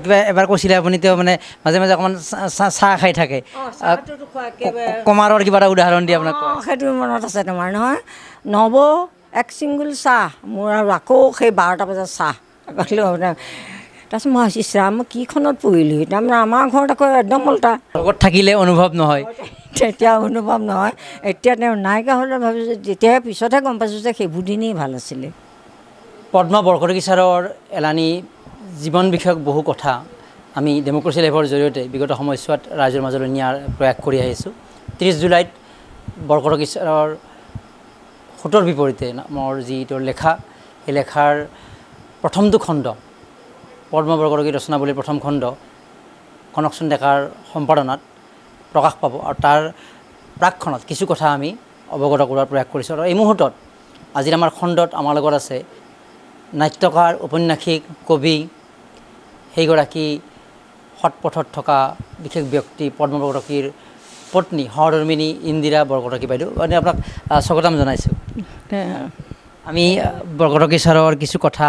কিবা এবাৰ কৈছিলে আপুনি, তেওঁ মানে মাজে মাজে অকণমান চাহ খাই থাকে, কমাৰৰ কিবা এটা উদাহৰণ দি আপোনাক কয়। সেইটো মনত আছে তোমাৰ নহয়? নবৌ এক চিংগুল চাহ, মোৰ আৰু আকৌ সেই 12টা বজাত চাহ। তাৰপিছত মই ভাবিছোঁ, ইছ ৰাম, মই কিখনত পৰিলোঁ। তাৰমানে আমাৰ ঘৰত আকৌ একদম ওল্টা। লগত থাকিলে অনুভৱ নহয়, তেতিয়া অনুভৱ নহয়। এতিয়া তেওঁ নাইকিয়া হ'লে ভাবিছোঁ, তেতিয়াহে পিছতহে গম পাইছোঁ যে সেইবোৰ দিনেই ভাল আছিলে। পদ্ম বৰকটকী ছাৰৰ এলানি জীৱন বিষয়ক বহু কথা আমি ডেম'ক্ৰেচি লাইভৰ জৰিয়তে বিগত সময়ছোৱাত ৰাইজৰ মাজলৈ নিয়াৰ প্ৰয়াস কৰি আহিছোঁ। 30 জুলাইত বৰকটকী ছাৰৰ সোঁতৰ বিপৰীতে নামৰ যিটো লেখা, সেই লেখাৰ প্ৰথমটো খণ্ড পদ্ম বৰকটকী ৰচনাৱলীৰ প্ৰথম খণ্ড কনকচন ডেকাৰ সম্পাদনাত প্ৰকাশ পাব আৰু তাৰ প্ৰাকক্ষণত কিছু কথা আমি অৱগত কৰোৱাৰ প্ৰয়াস কৰিছোঁ। আৰু এই মুহূৰ্তত আজিৰ আমাৰ খণ্ডত আমাৰ লগত আছে নাট্যকাৰ, ঔপন্যাসিক, কবি, সেইগৰাকী সৎ পথত থকা বিশেষ ব্যক্তি পদ্ম বৰকটকীৰ পত্নী সহধৰ্মিনী ইন্দিৰা বৰকটকী বাইদেউ। মানে আপোনাক স্বাগতম জনাইছোঁ। আমি বৰকটকী ছাৰৰ কিছু কথা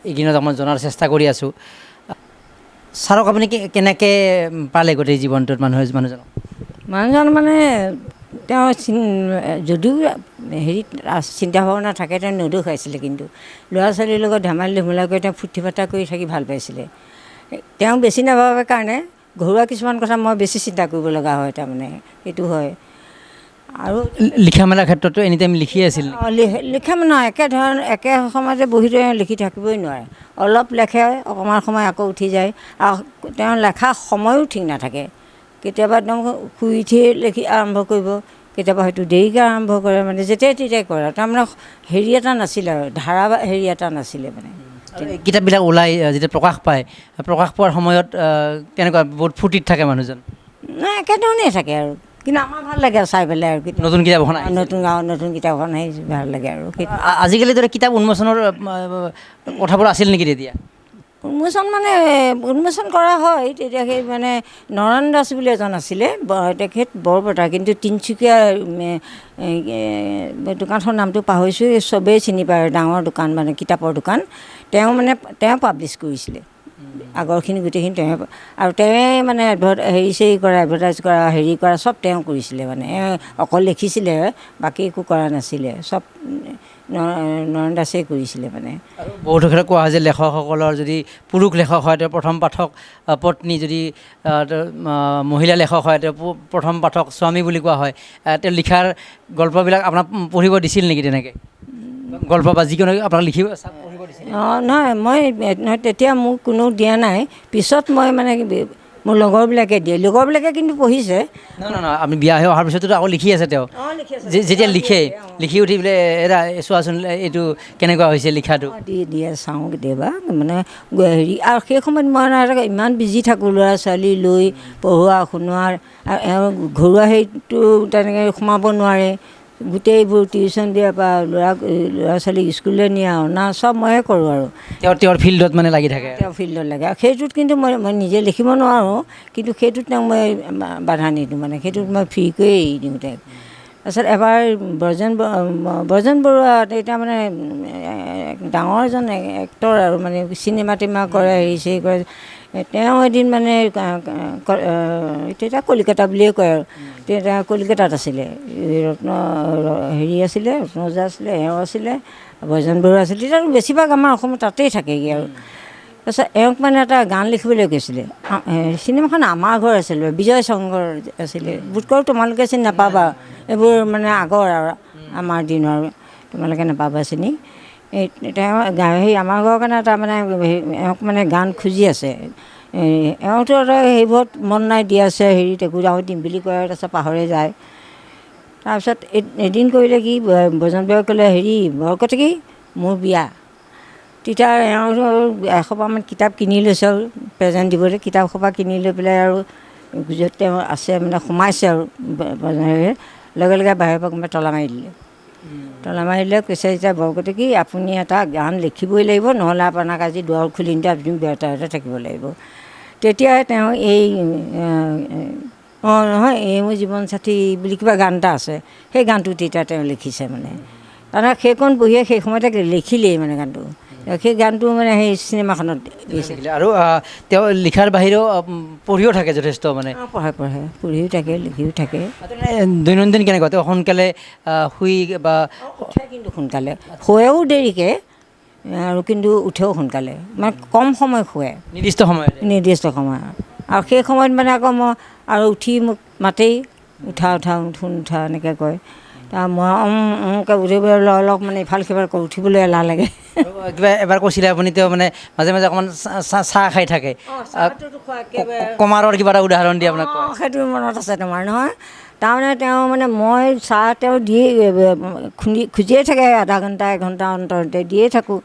এইকেইদিনত অকণমান জনাৰ চেষ্টা কৰি আছোঁ। ছাৰক আপুনি কেনেকৈ পালে গোটেই জীৱনটোত মানুহজনক? মানুহজন মানে তেওঁ যদিও হেৰিত চিন্তা ভাৱনা থাকে, তেওঁ নদোখাইছিলে, কিন্তু ল'ৰা ছোৱালীৰ লগত ধেমালি ধুমুলা কৰি তেওঁ ফূৰ্তি ফাৰ্তা কৰি থাকি ভাল পাইছিলে। তেওঁ বেছি নাভাবে কাৰণে ঘৰুৱা কিছুমান কথা মই বেছি চিন্তা কৰিব লগা হয়, তাৰমানে সেইটো হয়। আৰু লিখা মেলাৰ ক্ষেত্ৰতো এনি টাইম লিখি আছিল? অঁ, লিখা মানে একে ধৰণৰ একে সময়তে বহি তেওঁ লিখি থাকিবই নোৱাৰে। অলপ লেখে, অকণমান সময় আকৌ উঠি যায়। আৰু তেওঁ লেখা সময়ো ঠিক নাথাকে। কেতিয়াবা একদম শুই উঠিয়ে লিখি আৰম্ভ কৰিব, কেতিয়াবা হয়তো দেৰিকৈ আৰম্ভ কৰে, মানে যেতিয়াই তেতিয়াই কৰে। তাৰমানে হেৰি এটা নাছিলে আৰু ধাৰা হেৰি এটা নাছিলে মানে। কিতাপবিলাক ওলাই যেতিয়া প্ৰকাশ পায়, প্ৰকাশ পোৱাৰ সময়ত কেনেকুৱা বহুত ফূৰ্তিত থাকে মানুহজন? নাই, একেধৰণেই থাকে আৰু, কিন্তু আমাৰ ভাল লাগে চাই পেলাই আৰু নতুন কিতাপ এখন আহিছে। নতুন কিতাপখন আহিছে, ভাল লাগে আৰু। আজিকালি দৰে কিতাপ উন্মোচনৰ কথাবোৰ আছিল নেকি তেতিয়া? উন্মোচন মানে উন্মোচন কৰা হয় তেতিয়া। সেই মানে নৰেন দাস বুলি এজন আছিলে, তেখেত বৰপেটা, কিন্তু তিনিচুকীয়া দোকানখনৰ নামটো পাহৰিছোঁ, চবেই চিনি পায়, ডাঙৰ দোকান মানে কিতাপৰ দোকান। তেওঁ মানে তেওঁ পাব্লিছ কৰিছিলে আগৰখিনি গোটেইখিনি তেওঁ, আৰু তেওঁৱে মানে হেৰি চেৰি কৰা, এডভাৰটাইজ কৰা, হেৰি কৰা চব তেওঁ কৰিছিলে। মানে অকল লিখিছিলে, বাকী একো কৰা নাছিলে, চব নৰেন দাসেই কৰিছিলে মানে। আৰু বহুতো ক্ষেত্ৰত কোৱা হয় যে লেখকসকলৰ যদি পুৰুষ লেখক হয় তেওঁ প্ৰথম পাঠক পত্নী, যদি মহিলা লেখক হয় তেওঁ প্ৰথম পাঠক স্বামী বুলি কোৱা হয়। তেওঁ লিখাৰ গল্পবিলাক আপোনাক পঢ়িব দিছিল নেকি তেনেকৈ? গল্প বা যিকোনো আপোনাক লিখিব পঢ়িব দিছিল? অঁ, নহয়, মই নহয় তেতিয়া মোক কোনো দিয়া নাই। পিছত মই মানে মোৰ লগৰবিলাকে দিয়ে, লগৰবিলাকে কিন্তু পঢ়িছে। নহয়, নহয়, নহয়, আপুনি বিয়া হৈ অহাৰ পিছতো আকৌ লিখি আছে তেওঁ। যেতিয়া লিখে, লিখি উঠি বোলে এৰা চোৱাচোন এইটো কেনেকুৱা হৈছে লিখাটো। দিয়ে চাওঁ কেতিয়াবা মানে হেৰি। আৰু সেই সময়ত মই ইমান বিজি থাকোঁ ল'ৰা ছোৱালী লৈ পঢ়োৱা শুনোৱাৰ, আৰু এওঁ ঘৰুৱা হেৰিটো তেনেকৈ সোমাব নোৱাৰে। গোটেইবোৰ টিউশ্যন দিয়াৰ পৰা ল'ৰা ছোৱালীক স্কুললৈ নিয়া অনা চব ময়ে কৰোঁ আৰু। তেওঁৰ ফিল্ডত মানে লাগি থাকে। তেওঁৰ ফিল্ডত লাগে। আৰু সেইটোত কিন্তু মই নিজে লিখিব নোৱাৰোঁ, কিন্তু সেইটোত তেওঁক মই বাধা নিদিওঁ, মানে সেইটোত মই ফ্ৰীকৈয়ে এৰি দিওঁ তেওঁক। তাৰপিছত এবাৰ ব্ৰজেন বৰুৱা তেতিয়া মানে ডাঙৰ এজন এক্টৰ আৰু মানে চিনেমা টিনেমা কৰে, হেৰি চেৰি কৰে। তেওঁ এদিন মানে তেতিয়া কলিকতা বুলিয়ে কয় আৰু, তেতিয়া কলিকতাত আছিলে, ৰত্ন হেৰি আছিলে, ৰত্ন ওজা আছিলে, এওঁ আছিলে, ব্ৰজেন বৰুৱা আছিলে। তেতিয়া বেছিভাগ আমাৰ অসমত তাতেই থাকেগৈ আৰু। তাৰপিছত এওঁক মানে এটা গান লিখিবলৈ কৈছিলে। চিনেমাখন আমাৰ ঘৰ আছিলে, বিজয় শংকৰ আছিলে, বোধকৰো তোমালোকে চিনি নাপাবা, এইবোৰ মানে আগৰ আৰু আমাৰ দিনৰ, তোমালোকে নাপাবা চিনি। এই তেওঁ সেই আমাৰ ঘৰৰ কাৰণে এটা মানে এওঁক মানে গান খুজি আছে। এওঁতো এটা সেইবোৰত মন নাই, দি আছে হেৰিত একো আৰু দিম বুলি কয়, তাৰপিছত পাহৰি যায়। তাৰপিছত এদিন কৰিলে কি, ব্ৰজেন বৰুৱাই ক'লে, হেৰি বৰকটকী মোৰ বিয়া। তেতিয়া এওঁ এসোপামান কিতাপ কিনি লৈছে আৰু প্ৰেজেণ্ট দিবলৈ, কিতাপসোপা কিনি লৈ পেলাই আৰু য'ত তেওঁ আছে মানে সোমাইছে আৰু লগে লগে বাহিৰৰ পৰা কোনোবাই তলা মাৰি দিলে। তলা মাৰি দিলে, কৈছে এতিয়া বৰকটকী আপুনি এটা গান লিখিবই লাগিব, নহ'লে আপোনাক আজি দুৱাৰ খুলি নিদিওঁ, আপুনি বেটাৰতে থাকিব লাগিব। তেতিয়াই তেওঁ এই অঁ নহয়, এই মোৰ জীৱন সাথী বুলি কিবা গান এটা আছে, সেই গানটো তেতিয়া তেওঁ লিখিছে মানে। তাৰমানে সেইকণ বহিয়ে সেই সময়তে লিখিলেই মানে গানটো। সেই গানটো মানে সেই চিনেমাখনত দিছে। আৰু তেওঁ লিখাৰ বাহিৰেও পঢ়িও থাকে যথেষ্ট মানে। পঢ়ে পঢ়ে, পঢ়িও থাকে, লিখিও থাকে। দৈনন্দিন কেনেকুৱা তেওঁ সোনকালে শুই বা উঠে? কিন্তু সোনকালে শুৱেও, দেৰিকৈ আৰু কিন্তু উঠেও সোনকালে, মানে কম সময় শুৱে। নিৰ্দিষ্ট সময়ত? নিৰ্দিষ্ট সময়। আৰু সেই সময়ত মানে আকৌ মই আৰু উঠি মোক মাতেই, উঠা উঠা, উঠোন উঠা এনেকৈ কয়। তাৰ মই উমকৈ উঠিবলৈ অলপ মানে ইফাল সিফাল কৰোঁ, উঠিবলৈ এলাহ লাগে। কিবা এবাৰ কৈছিলে আপুনি, তেওঁ মানে মাজে মাজে অকণমান চাহ খাই থাকে, কমাৰৰ কিবা এটা উদাহৰণ দি আপোনাক? অঁ, সেইটো মনত আছে তোমাৰ নহয়? তাৰমানে তেওঁ মানে মই চাহ তেওঁ দিয়ে খুন্দি খুজিয়ে থাকে, আধা ঘণ্টা এঘণ্টা অন্তৰতে দিয়ে থাকোঁ।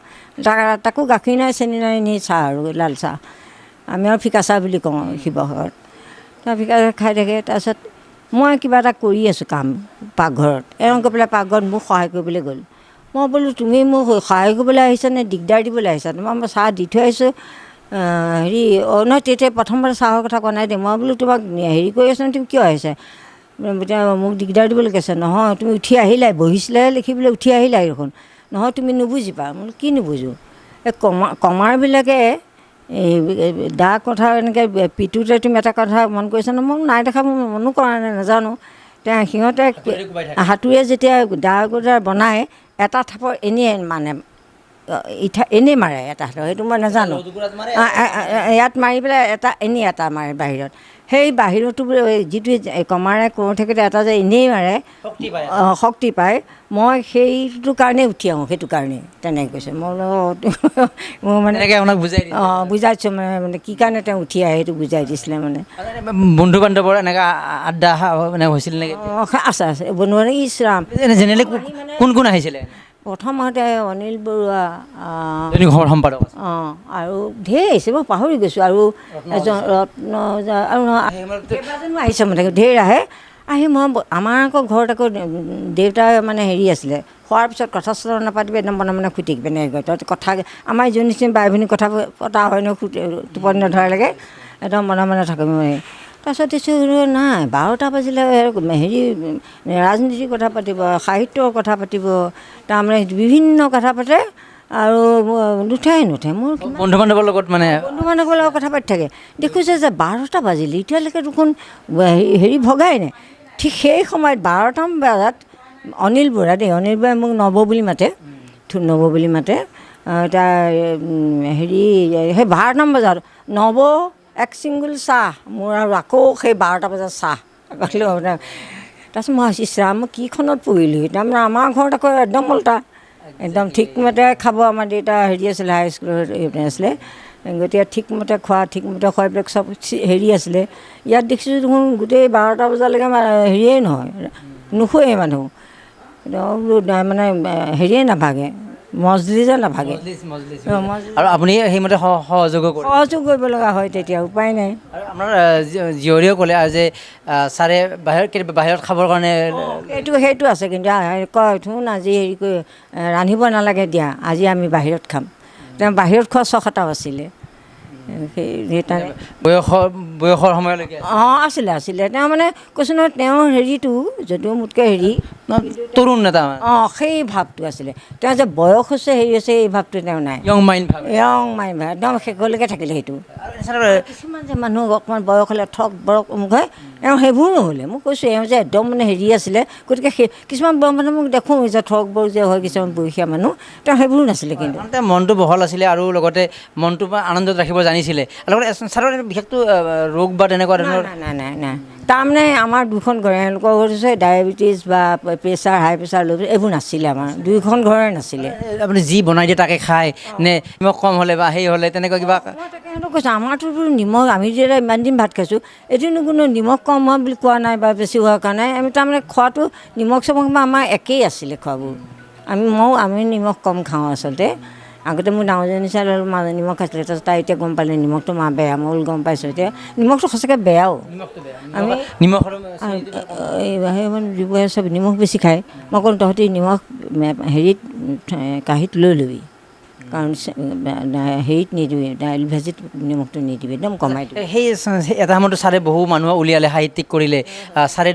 তাকো গাখীৰ নাই, চেনি নাই, এনেই চাহ আৰু লাল চাহ, আমি আৰু ফিকা চাহ বুলি কওঁ শিৱসাগৰত। তাৰ ফিকা চাহ খাই থাকে। তাৰপিছত মই কিবা এটা কৰি আছোঁ কাম পাকঘৰত, এওঁ গৈ পেলাই পাকঘৰত মোক সহায় কৰিবলৈ গ'ল। মই বোলো, তুমি মোক সহায় কৰিবলৈ আহিছা নে দিগদাৰ দিবলৈ আহিছা? তোমাক মই চাহ দি থৈ আহিছোঁ। হেৰি, অঁ নহয়, তেতিয়া প্ৰথমবাৰ চাহৰ কথা কোৱা নাই দেই। মই বোলো, তোমাক হেৰি কৰি আছোঁ, তুমি কিয় আহিছা এতিয়া মোক দিগদাৰ দিবলৈ কৈছে? নহয়, তুমি উঠি আহিলাই, বহিছিলাহে লিখিবলৈ, উঠি আহিলাই দেখোন। নহয়, তুমি নুবুজিবা। মই বোলো, কি নুবুজোঁ? এই কমাৰবিলাকে এই দা কথা এনেকৈ পিটোতে তুমি এটা কথা মন কৰিছা ন? মই নাই দেখা, মই মনো কৰা নাই, নাজানো। তেওঁ সিহঁতে হাতুৰীয়ে যেতিয়া দা গদা বনায়, এটা থাপৰ এনেই মানে ইঠা এনেই মাৰে এটা হাতৰ, সেইটো মই নাজানো। ইয়াত মাৰি পেলাই এটা এনেই এটা মাৰে বাহিৰত। সেই বাহিৰতো যিটো কমাৰে কৰোঁ থাকোঁতে এটা যে এনেই মাৰে, শক্তি পায়। মই সেইটো কাৰণেই উঠি আহোঁ, সেইটো কাৰণেই তেনেকৈ কৈছে। মই মোৰ মানে বুজাই, অঁ, বুজাইছোঁ মানে, মানে কি কাৰণে তেওঁ উঠি আহে সেইটো বুজাই দিছিলে মানে। বন্ধু বান্ধৱৰ এনেকৈ আড্ডা মানে হৈছিল নেকি? অঁ, আছে আছে বন্ধু বান্ধৱ। ইছ ৰাম! জেনেৰেলি কোন কোন আহিছিলে? প্ৰথমতে অনিল বৰুৱা সম্পাদক। অঁ, আৰু ঢেৰ আহিছে, মই পাহৰি গৈছোঁ। আৰু এজন ৰত্ন আৰু কেইবাজনো আহিছে, মানে ঢেৰ আহে। আহি মই আমাৰ আকৌ ঘৰত আকৌ দেউতাই মানে হেৰি আছিলে, খোৱাৰ পিছত কথা চথা নাপাতিবি, একদম মনে মনে শুই থাকিবি এনেকৈ কয়। তই কথা আমাৰ যোন নিচিনা বাই ভনী কথা পতা হয় ন, টোপনি নধৰা লাগে, একদম মনে মনে থাকিবি মানে। তাৰপিছত দেখিছোঁ নাই, 12টা বাজিলে হেৰি ৰাজনীতিৰ কথা পাতিব, সাহিত্যৰ কথা পাতিব, তাৰমানে বিভিন্ন কথা পাতে আৰু নুঠে নুঠে। মোৰ বন্ধু বান্ধৱৰ লগত মানে বন্ধু বান্ধৱৰ লগত কথা পাতি থাকে। দেখোঁ যে 12টা বাজিলে, এতিয়ালৈকে দেখোন হেৰি ভগাই নাই। ঠিক সেই সময়ত 12টামান বজাত অনিল বৰা দেই, অনিল বৰাই মোক নৱ বুলি মাতে, নৱ বুলি মাতে। তাৰ হেৰি সেই 12টামান বজাত, নৱ এক চিংগুল চাহ। মোৰ আৰু আকৌ সেই 12টা বজাত চাহ। তাৰপিছত মই ভাবিছোঁ, ইছ ৰাম, মই কিখনত পৰিলোঁ? তাৰমানে আমাৰ ঘৰত আকৌ একদম ওল্টা, একদম ঠিকমতে খাব। আমাৰ দেউতা হেৰি আছিলে, হাই স্কুলৰ আছিলে, গতিকে ঠিকমতে খোৱা, ঠিকমতে খোৱা, এইবিলাক চব হেৰি আছিলে। ইয়াত দেখিছোঁ দেখোন গোটেই 12টা বজালৈকে হেৰিয়েই নহয়, নুশুৱেই মানুহ মানে, হেৰিয়ে নাভাগে, মজলিজে নাভাগে। আৰু আপুনি সেইমতে সহযোগো সহযোগ কৰিব লগা হয় তেতিয়া, উপায় নাই। আৰু আপোনাৰ জীয়ৰীয়েও ক'লে যে ছাৰে বাহিৰত কেতিয়াবা বাহিৰত খাবৰ কাৰণে সেইটো আছে, কিন্তু কয়, থোন আজি হেৰি কৰি ৰান্ধিব নালাগে দিয়া, আজি আমি বাহিৰত খাম। তেওঁ বাহিৰত খোৱা চখ এটাও আছিলে সেই বয়সৰ সময়লৈকে। অঁ, আছিলে আছিলে। তেওঁ মানে কৈছোঁ নহয়, তেওঁৰ হেৰিটো যদিও মোতকৈ হেৰি তৰুণ এটা, অঁ, সেই ভাৱটো আছিলে। তেওঁ যে বয়স হৈছে, হেৰি হৈছে, এই ভাৱটো তেওঁ নাই। য়ং মাইণ্ড ভাৱ, য়ং মাইণ্ড ভাৱ একদম শেষলৈকে থাকিলে সেইটো। কিছুমান যে মানুহ অকণমান বয়স হ'লে ঠগ বৰক অমুক হয়, এওঁ সেইবোৰো নহ'লে। মোক কৈছোঁ, এওঁ যে একদম মানে হেৰি আছিলে। গতিকে সেই কিছুমান মানুহ মোক দেখোঁ যে ঠগ বৰক যে হয় কিছুমান বয়সীয়া মানুহ, তেওঁ সেইবোৰো নাছিলে। কিন্তু তেওঁ মনটো বহল আছিলে আৰু লগতে মনটো আনন্দত ৰাখিব জানিছিলে। লগতে ছাৰৰ বিশেষটো ৰোগ বা তেনেকুৱা ধৰণৰ নাই নাই নাই। তাৰমানে আমাৰ দুখন ঘৰ, এওঁলোকৰ ঘৰত হৈছে ডায়েবেটিছ বা প্ৰেছাৰ, হাই প্ৰেছাৰ, ল' এইবোৰ নাছিলে, আমাৰ দুয়োখন ঘৰৰে নাছিলে। আপুনি যি বনাই দিয়ে তাকে খায় নে নিমখ কম হ'লে বা সেই হ'লে তেনেকুৱা কিবা? মই তাকে সিহঁতক কৈছোঁ, আমাৰতো নিমখ, আমি যেতিয়া ইমান দিন ভাত খাইছোঁ, এইটোনো কোনো নিমখ কম হোৱা বুলি কোৱা নাই বা বেছি হোৱাৰ কাৰণে। আমি তাৰমানে খোৱাটো নিমখ চিমখ আমাৰ একেই আছিলে খোৱাবোৰ। আমি ময়ো আমি নিমখ কম খাওঁ আচলতে। আগতে মোৰ ডাঙৰজনী ছোৱালী মা নিমখ খাইছিলে, তাৰপিছত তাই এতিয়া গম পালে নিমখটো মা বেয়া। মই গম পাইছোঁ এতিয়া নিমখটো সঁচাকৈ বেয়াও। আমি নিমখ সেই যিবোৰে চব নিমখ বেছি খায়, মই কওঁ তহঁতি নিমখ হেৰিত কাঁহীত লৈ ল'বি, কাৰণ হেৰিত নিদিবি, দাইল ভাজিত নিমখটো নিদিবি, একদম কমাই দিবি। সেই এটা সময়তো ছাৰে বহু মানুহ উলিয়ালে, সাহিত্যিক কৰিলে। ছাৰে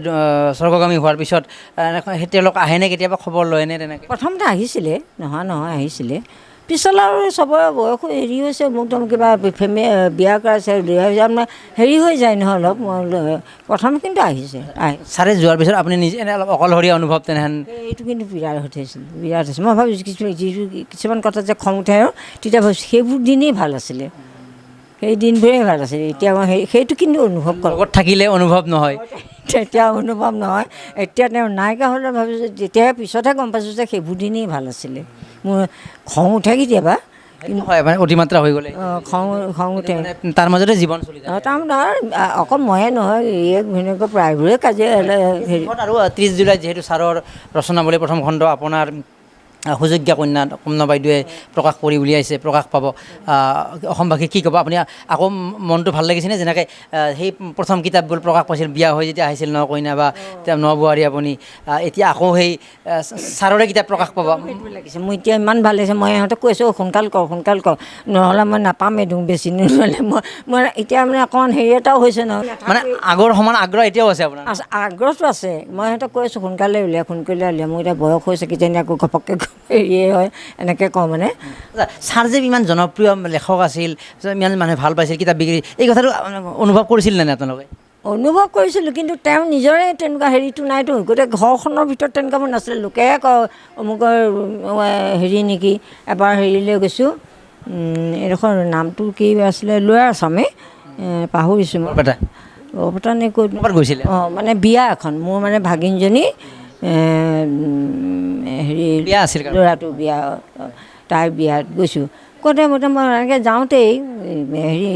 স্বৰ্গগামী হোৱাৰ পিছত তেওঁলোক আহেনে কেতিয়াবা, খবৰ লয়নে তেনেকৈ? প্ৰথমতে আহিছিলে, নহয় নহয়, আহিছিলে। পিছলৈ আৰু চবৰে বয়সো হেৰি হৈছে, মোক একদম কিবা ফেমি বিয়া কৰাইছে, মানে হেৰি হৈ যায় নহয় অলপ। প্ৰথম কিন্তু আহিছে। ছাৰে যোৱাৰ পিছত আপুনি নিজে এনে অলপ অকলশৰীয়া অনুভৱ তেনেহেন? এইটো কিন্তু বিৰাট হৈছিল, বিৰাট হৈছে। মই ভাবিছোঁ কিছুমান যিটো কিছুমান কথা যে খং উঠে আৰু তেতিয়া ভাবিছোঁ সেইবোৰ দিনেই ভাল আছিলে, সেই দিনবোৰেই ভাল আছিলে। এতিয়া মই সেইটো কিন্তু অনুভৱ কৰোঁ। লগত থাকিলে অনুভৱ নহয়, তেতিয়া অনুভৱ নহয়। এতিয়া তেওঁ নাইকিয়া হ'লে ভাবিছোঁ, তেতিয়াহে পিছতহে গম পাইছোঁ যে সেইবোৰ দিনেই ভাল আছিলে। মোৰ খং উঠে কেতিয়াবা, কিন্তু হয় মানে অতিমাত্ৰা হৈ গ'লে খং উঠে, তাৰ মাজতে জীৱন চলি যায়। তাৰমানে অকল ময়ে নহয়, এই ধুনীয়াকৈ প্ৰায়বোৰে কাজিয়া হেৰি। আৰু 30 জুলাইত যিহেতু ছাৰৰ ৰচনাৱলী প্ৰথম খণ্ড আপোনাৰ সুযোগ্য কন্যা কমনা বাইদেৱে প্ৰকাশ কৰি উলিয়াইছে, প্ৰকাশ পাব, অসমবাসী কি ক'ব? আপুনি আকৌ মনটো ভাল লাগিছেনে যেনেকৈ সেই প্ৰথম কিতাপবোৰ প্ৰকাশ পাইছিল, বিয়া হৈ যেতিয়া আহিছিল ন কইনা বা ন বোৱাৰী, আপুনি এতিয়া আকৌ সেই ছাৰৰে কিতাপ প্ৰকাশ পাব? লাগিছে মোৰ এতিয়া ইমান ভাল লাগিছে। মই ইহঁতক কৈছোঁ সোনকাল কৰ, সোনকাল কৰ, নহ'লে মই নাপামেই দেখোন বেছি নহ'লে। মই এতিয়া মানে অকণমান হেৰি এটাও হৈছে নহয়, মানে আগৰ সমান আগ্ৰহ এতিয়াও আছে আপোনাৰ? আগ্ৰহটো আছে। মই সিহঁতক কৈছোঁ সোনকালে উলিয়া, সোনকালে উলিয়া, মোৰ এতিয়া বয়স হৈছে, কিজানি আকৌ ঘপককৈ হেৰিয়ে হয়, এনেকৈ কওঁ। মানে ছাৰ যে ইমান জনপ্ৰিয় লেখক আছিল, ইমান মানুহে ভাল পাইছিল, কিতাপ বিক্ৰী, এই কথাটো অনুভৱ কৰিছিল নে নাই আপোনালোকে? অনুভৱ কৰিছিলোঁ, কিন্তু তেওঁ নিজৰে তেনেকুৱা হেৰিটো নাইতো, গোটেই ঘৰখনৰ ভিতৰত তেনেকুৱা মোৰ নাছিলে। লোকেহে কয় অমুকৰ হেৰি নেকি। এবাৰ হেৰিলৈ গৈছোঁ, এইডোখৰ নামটো কি আছিলে, লোৱাৰ আছামে, পাহৰিছোঁ মই। বৰপেটা নে ক'ত গৈছিলে? অঁ, মানে বিয়া এখন, মোৰ মানে ভাগিনজনী হেৰি বিয়া আছিল, ল'ৰাটো বিয়া, তাইৰ বিয়াত গৈছোঁ। কওঁতে মতে মই এনেকৈ যাওঁতেই হেৰি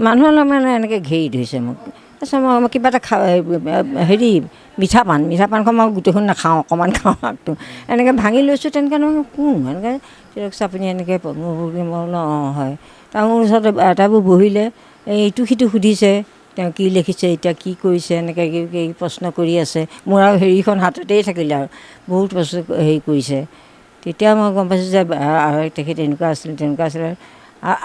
মানুহ অলপ মানে এনেকৈ ঘেৰি ধৰিছে মোক। তাৰপিছত মই কিবা এটা খা হেৰি মিঠা পান, মিঠা পানখন মই গোটেইখন নাখাওঁ, অকণমান খাওঁ, আগটো এনেকৈ ভাঙি লৈছোঁ। তেনেকৈ নহয় কোন এনেকৈ কৈছে আপুনি এনেকৈ, মই বোলো অঁ হয়। তাৰ মোৰ ওচৰত আটাইবোৰ বহিলে, এই ইটো সিটো সুধিছে তেওঁ কি লিখিছে, এতিয়া কি কৰিছে, এনেকৈ কি প্ৰশ্ন কৰি আছে। মোৰ আৰু হেৰিখন হাততেই থাকিলে আৰু বহুত বস্তু হেৰি কৰিছে। তেতিয়া মই গম পাইছোঁ যে তেখেত এনেকুৱা আছিলে, তেনেকুৱা আছিলে।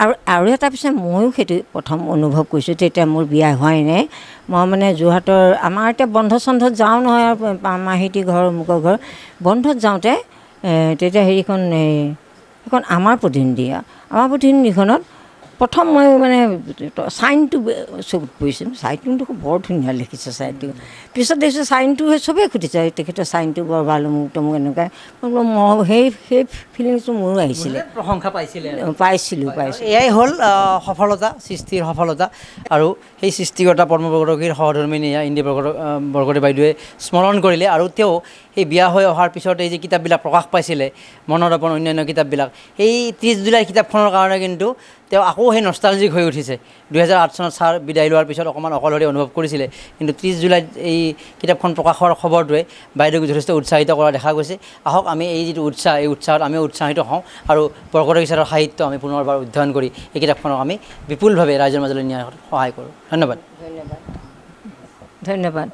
আৰু আৰু এটা পিছে ময়ো সেইটো প্ৰথম অনুভৱ কৰিছোঁ, তেতিয়া মোৰ বিয়া হোৱাই নাই। মই মানে যোৰহাটৰ আমাৰ এতিয়া বন্ধ চন্ধত যাওঁ নহয়, আৰু মাহীটি ঘৰ অমুকৰ ঘৰ, বন্ধত যাওঁতে তেতিয়া হেৰিখন সেইখন আমাৰ প্ৰতিনিধি, আমাৰ প্ৰতিনিধিখনত প্ৰথম মই মানে চাইনটো চকুত পৰিছে। চাইনটো বৰ ধুনীয়া লিখিছে চাইনটো। পিছত দেখিছোঁ চাইনটো চবেই সুধিছে তেখেতৰ চাইনটো বৰ ভাল, অমুক তমুক এনেকুৱা। মই সেই সেই ফিলিংছটো মোৰো আহিছিলে, প্ৰশংসা পাইছিলে, পাইছিলোঁ পাইছিলোঁ। এয়াই হ'ল সফলতা, সৃষ্টিৰ সফলতা। আৰু সেই সৃষ্টিকৰ্তা পদ্ম বৰকটকীৰ সহধৰ্মিনী ইন্দি বৰকটকী বাইদেৱে স্মৰণ কৰিলে। আৰু তেওঁ সেই বিয়া হৈ অহাৰ পিছত এই যে কিতাপবিলাক প্ৰকাশ পাইছিলে, মনৰ দৰ্পণ অন্যান্য কিতাপবিলাক, সেই 30 জুলাই কিতাপখনৰ কাৰণে কিন্তু তেওঁ আকৌ সেই নষ্টালজিক হৈ উঠিছে। 2008 চনত ছাৰ বিদায় লোৱাৰ পিছত অকণমান অকলশৰীয়া অনুভৱ কৰিছিলে, কিন্তু 30 জুলাইত এই কিতাপখন প্ৰকাশৰ খবৰটোৱে বাইদেউক যথেষ্ট উৎসাহিত কৰা দেখা গৈছে। আহক আমি এই যিটো উৎসাহ, এই উৎসাহত আমিও উৎসাহিত হওঁ আৰু বৰকটকী ছাৰৰ সাহিত্য আমি পুনৰবাৰ অধ্যয়ন কৰি এই কিতাপখনক আমি বিপুলভাৱে ৰাইজৰ মাজলৈ নিয়াৰ সহায় কৰোঁ। ধন্যবাদ। ধন্যবাদ। ধন্যবাদ।